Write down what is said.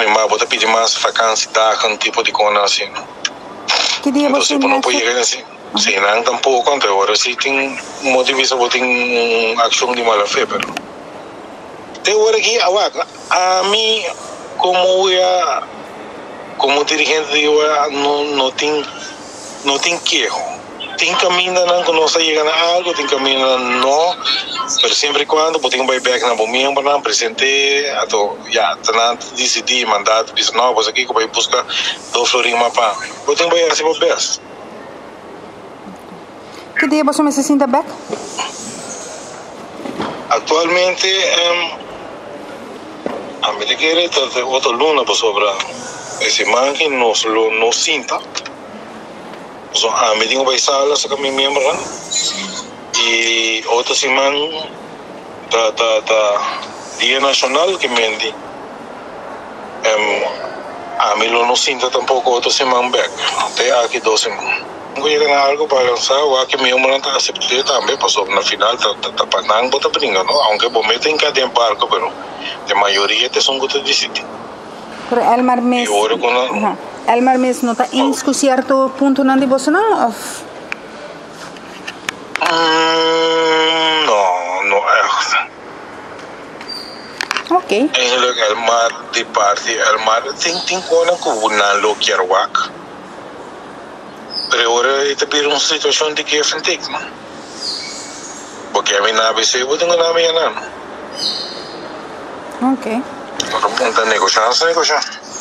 Ma bo ta pidi mas vakantiedagen, tipo di konan asina. Ki dia Anto bo si bo no por next? yega na si nan tampoko, anto e ora si tin modo di bisa bo tin un akshon di mala fe, pero te ora aki awak ami komo wea komo dirigente di wea no no tin no tin keho. Tin kamindanan ku nos a yega na algu, tin kamindanan no, pero siempre y cuando bo tin ku bai bek na bo miembronan, present'é, anto ya ta nan ta disidí, manda ta bisa no, bo sa kiko bai buska dos florin mas pa mi. Bo tin ku bai hasi bo best. Ki dia boso mester sinta bek? Aktualmente ami ta kere ta otro luna pasobra e siman ki nos lo no sinta. Pasobra ami tin ku bai sala saka mi miembronan i otro siman ta ta ta dia nashonal ke menti ami lo no sinta tampoko otro siman bek te aki dos siman. Ku yega na algu balansá wak e miembronan ta asept'é tambe pasobra na final ta ta pa nan bo ta bringa no aunke bo mes ta hinká den barko pero e mayoria ta esun ku ta disidí. Pero Elmar mes, I ora ku nan. Aha. Elmar mes no ta eens ku sierto puntonan di bosonan of? Mm, no, no echt. Ok. Eigenlijk Elmar di parti Elmar tin tin konan ku nan lo kier wak. Pero e ora e ta bira un situashon di give and take, no? Bo kier mi na ABC, bo tin ku na mi anan. Ok. Ora bo ta negoshá, nos ta negoshá.